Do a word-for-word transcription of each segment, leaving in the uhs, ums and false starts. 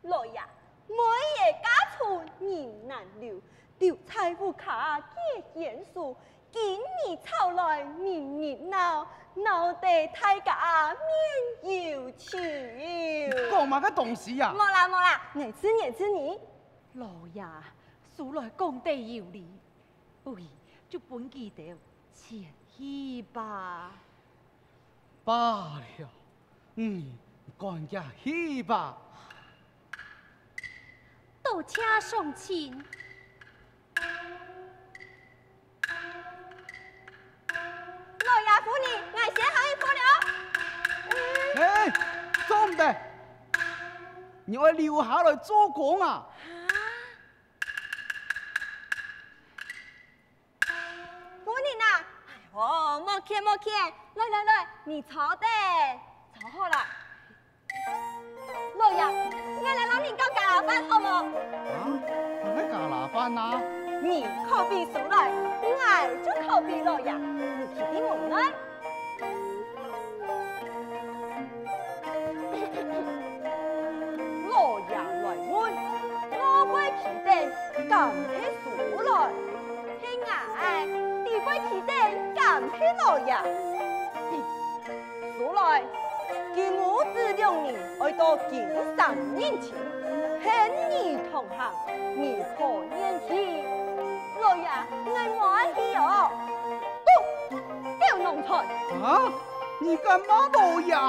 老爺，妹仔嫁出人難留，留在屋下結冤仇，今日吵來明日鬧，鬧得大家面憂愁。講麼个東西呀？無啦無啦，𠊎知𠊎知你。老爺，書來講得有理，喂，就分佢兜前去吧。 罷了，你趕佢去吧。多謝相請。老爺夫人，𠊎先行一步了。哎，做毋得！你愛留下來做工啊！啊？ 夫人啊，哎喲，莫譴莫譴，來來來，你坐等，坐好啦。老爺，𠊎來摎你教加拿飯好無？啊，麼个加拿飯啊？你copy書來，𠊎就copy老爺，你企定穩來。 老爺來問，外背企等敢係書來？係𠊎。底背企等敢係老爺？書來，金母子兩人愛到金山認親，喊你同行，你可願去？老爺，𠊎無愛去哦。 狗弄串！啊？你敢罵老爺啊？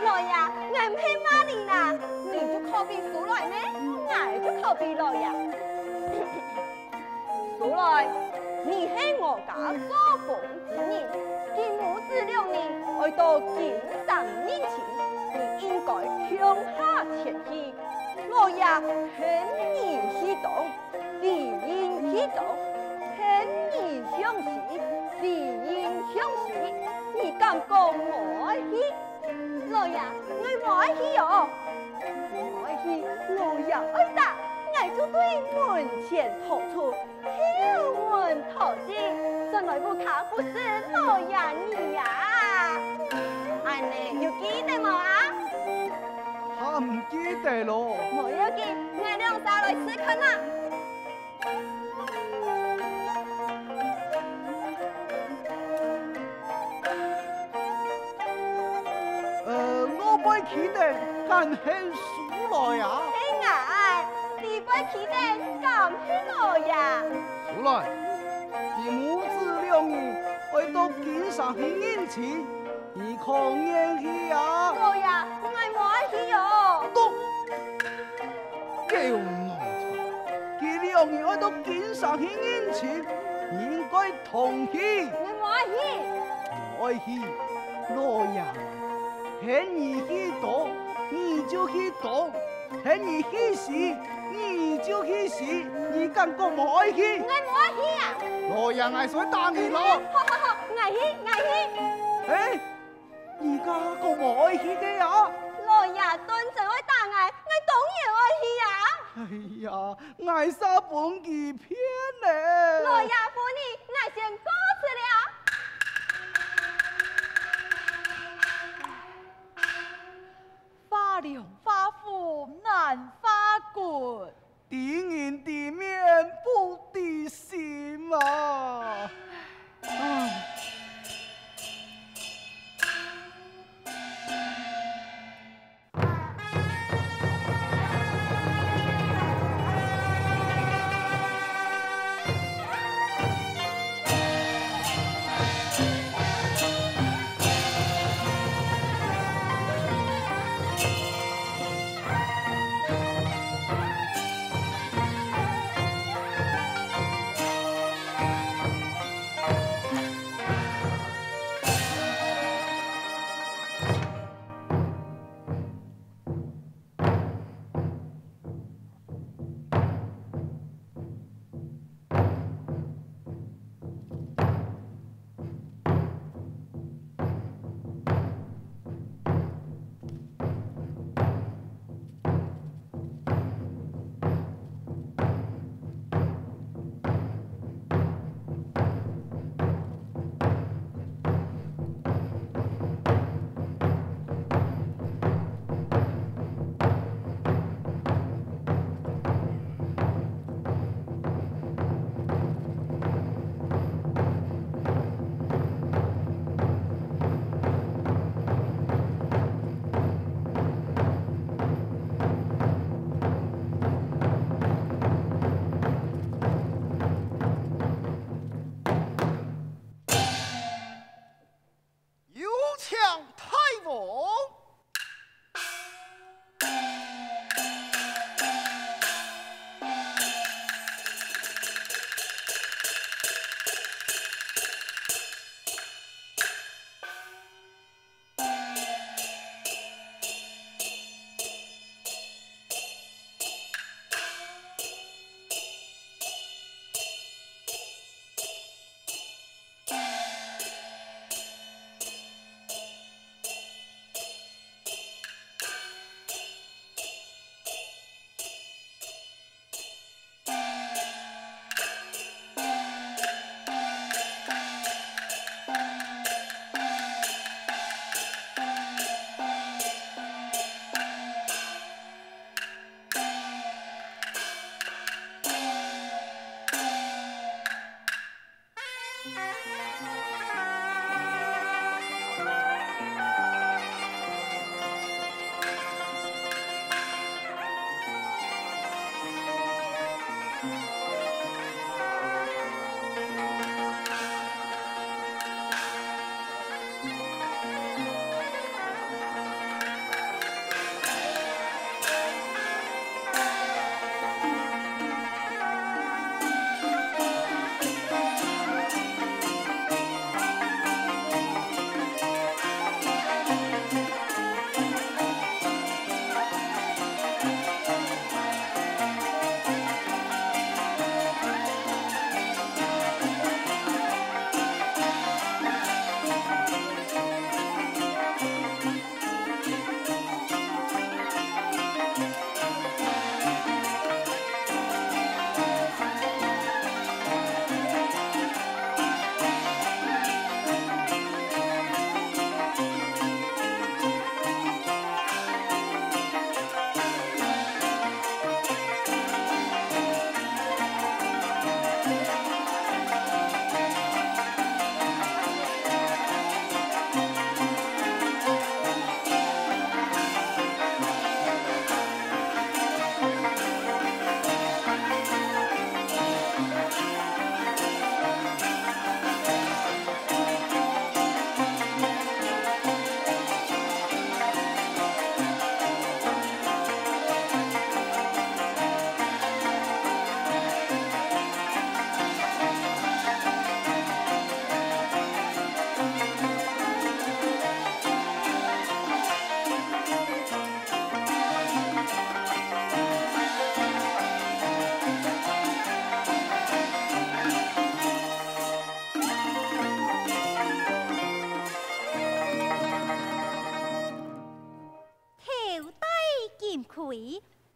老爺，𠊎毋係罵你啦，你就copy書來咩，𠊎就copy老爺。書來，你係我家做工之人，金母子兩人愛到金山認親，你應該共下前去。老爺喊你去當， 理應去當，喊你向西，理應向西，你敢講無愛去？老爺，𠊎無愛去哦！無愛去，老爺愛打，𠊎就對門前逃出，後門逃進，轉來屋下服侍老爺你啊！恁呢，有記得無啊？還毋記得咯。無要緊，𠊎兩儕來試看啊！ 呃，外背企等敢係書來啊？係𠊎，裡背企等敢係老爺？書來，金母子兩人愛到金山去認親， 你可願去啊？老爺，𠊎無愛去哦。嘟！狗弄串！佢兩人愛到金山去認親，你應該同去。𠊎無愛去。無愛去？老爺，喊你去當，你就去當。 喊你去死，你就去死，你敢講無愛去？𠊎無愛去啊！老爺，𠊎想打你咯！好好好，𠊎去，𠊎去！哎，你敢講無愛去个啊？老爺當真愛打𠊎，𠊎當然愛去啊！哎呀，𠊎煞分佢騙了！老爺夫人，𠊎先告辭了。 畫龍畫虎難畫骨，知人知面不知心啊！唉。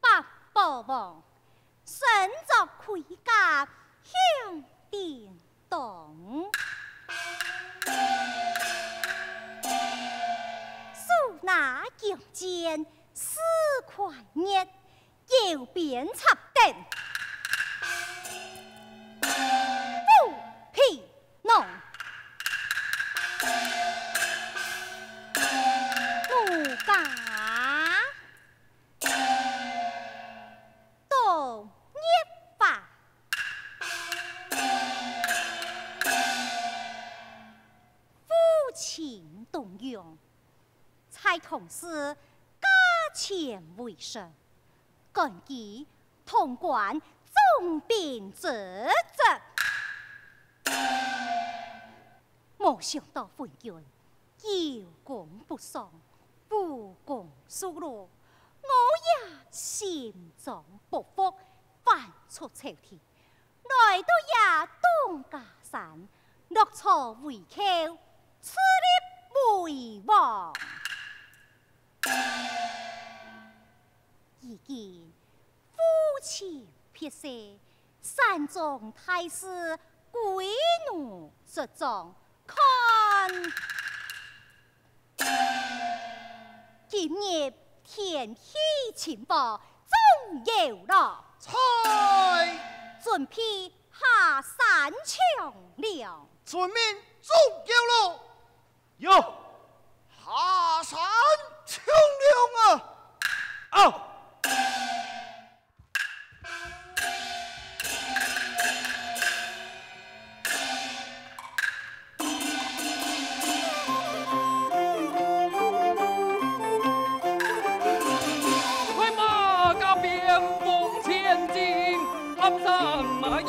百宝王，身着盔甲，向叮当。手拿弓箭，似快热，腰边插灯，虎皮囊。我家 当月花，夫亲东阳，在堂试驾前为师，感激潼关总兵之职。 无想到昏君有功不赏，无功受禄，我也心中不服，反出朝廷，来到这东家山，落草为寇，自立为王。如今 夫亲别逝，山中大事，归奴执掌，看今日天气晴和，总有路。在。准备下山乘凉。遵命，总有路。 有。下山乘凉啊！啊！快马加鞭往前进，喊声马儿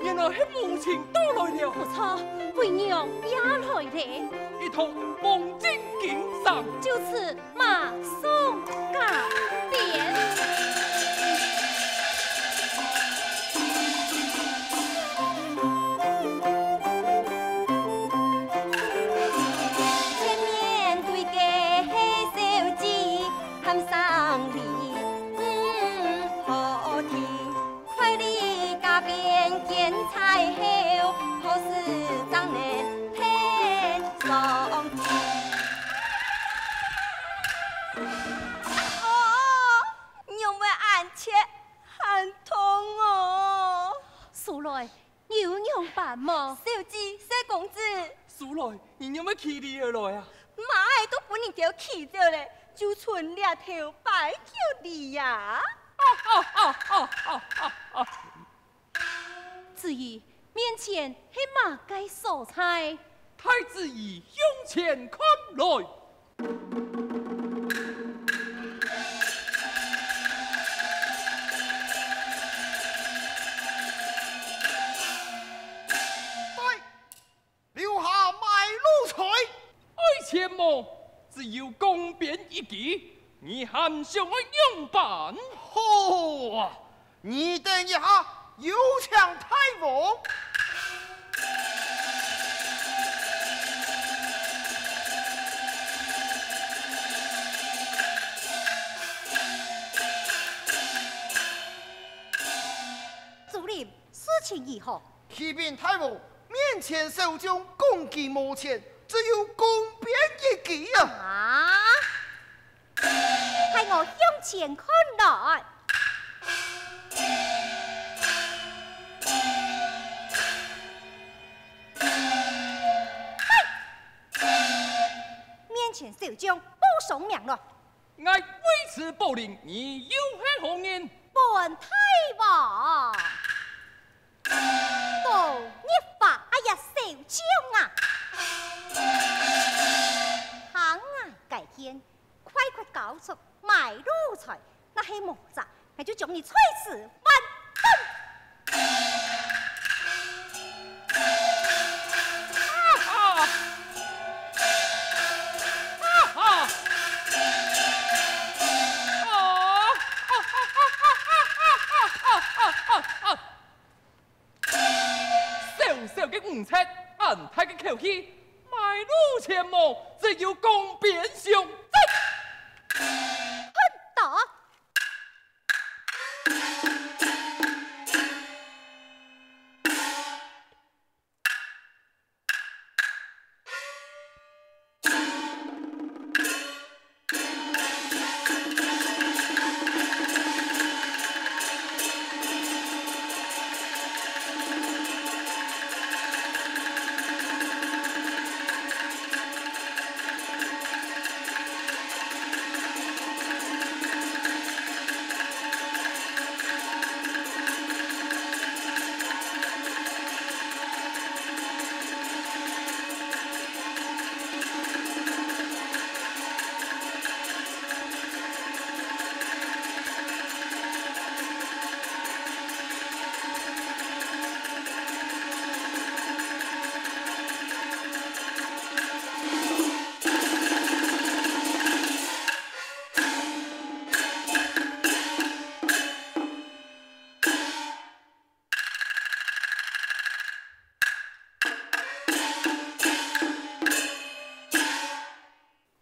原來係母親到來了。不錯，為娘也來了。一同望進京城。就此馬送加鞭。 哦，仰會恁切，恁痛哦！素來，你有仰般無？小姐，細公子。素來，你仰會企這位來啊？馬仔都分人兜騎走了，就伸這兜擺腳這啊！子怡，面前係麼个所在？待子怡向前看來。 留下賣路財。愛錢無，只有江邊一居，你還想愛仰般？好啊！你等一下，有請大王。竹林，事情如何？启禀大王，面前小将攻击無前，只有弓弦一支啊！啊！ 待我向前看來。嘿！面前小将報上名來。𠊎為此保令，你又係何人？本大王。 寶玉華呀，小將啊！行啊，該天，快快交出賣路財，若係無詐，𠊎就將你碎屍萬段！啊哈！啊哈！啊！啊！ 小小个五尺，恁大个口氣，賣路錢無，只有江邊上陣。看到！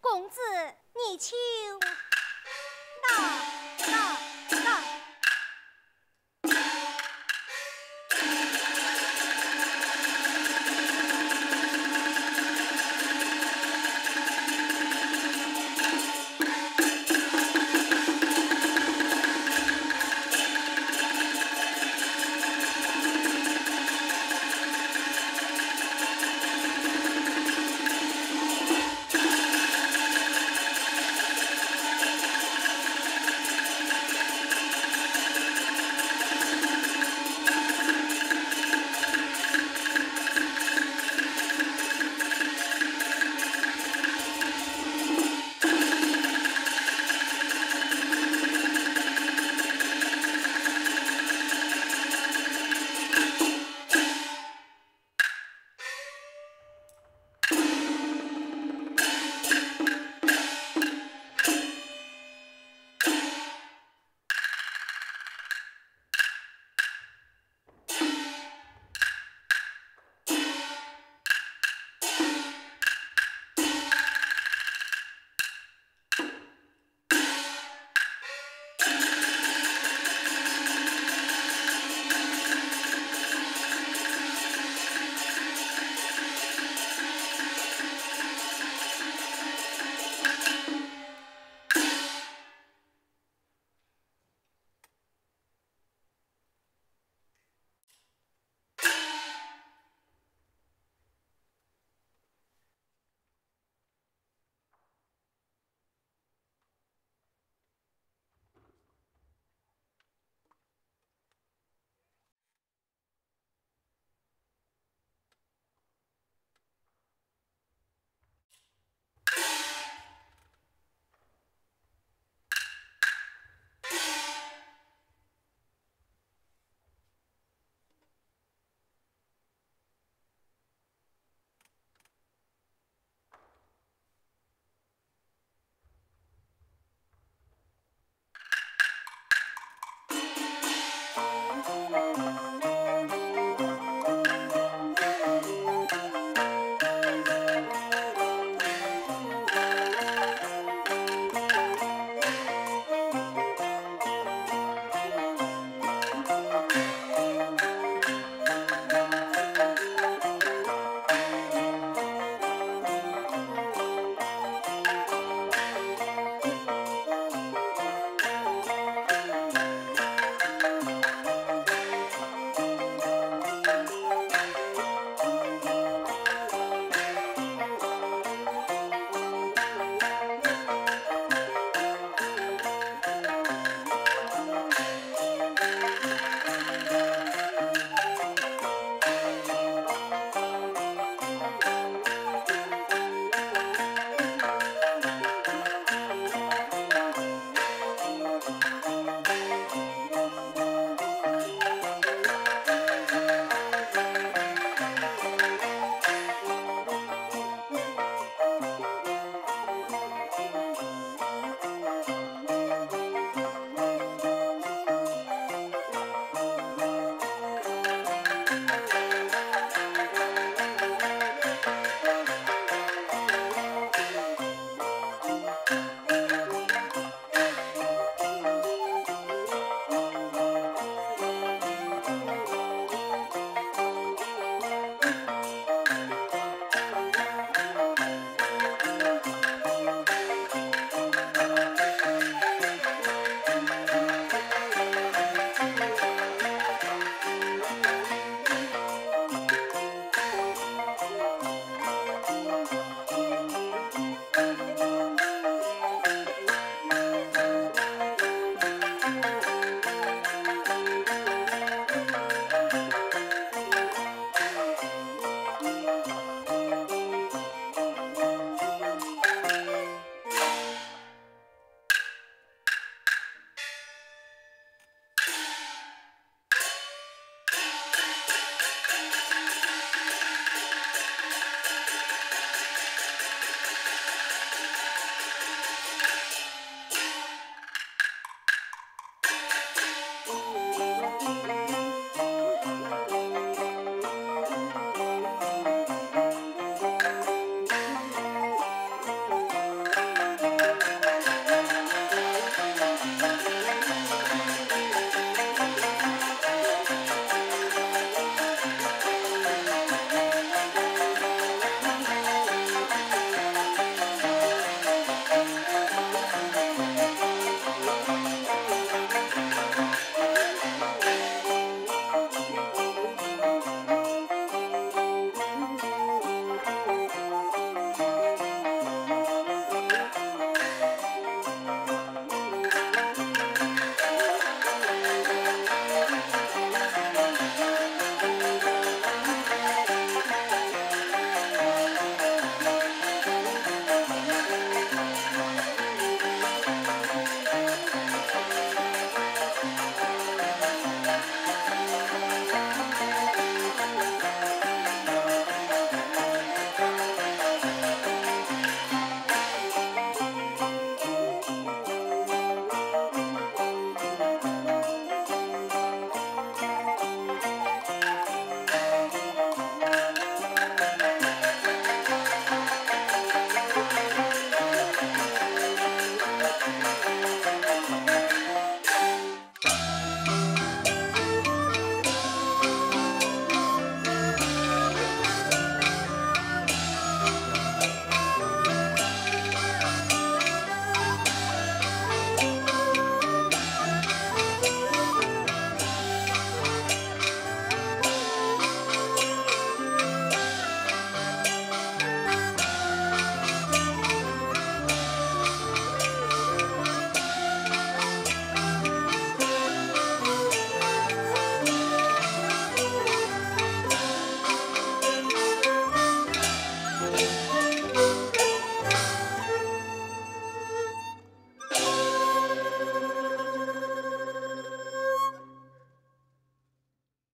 公子，你就来。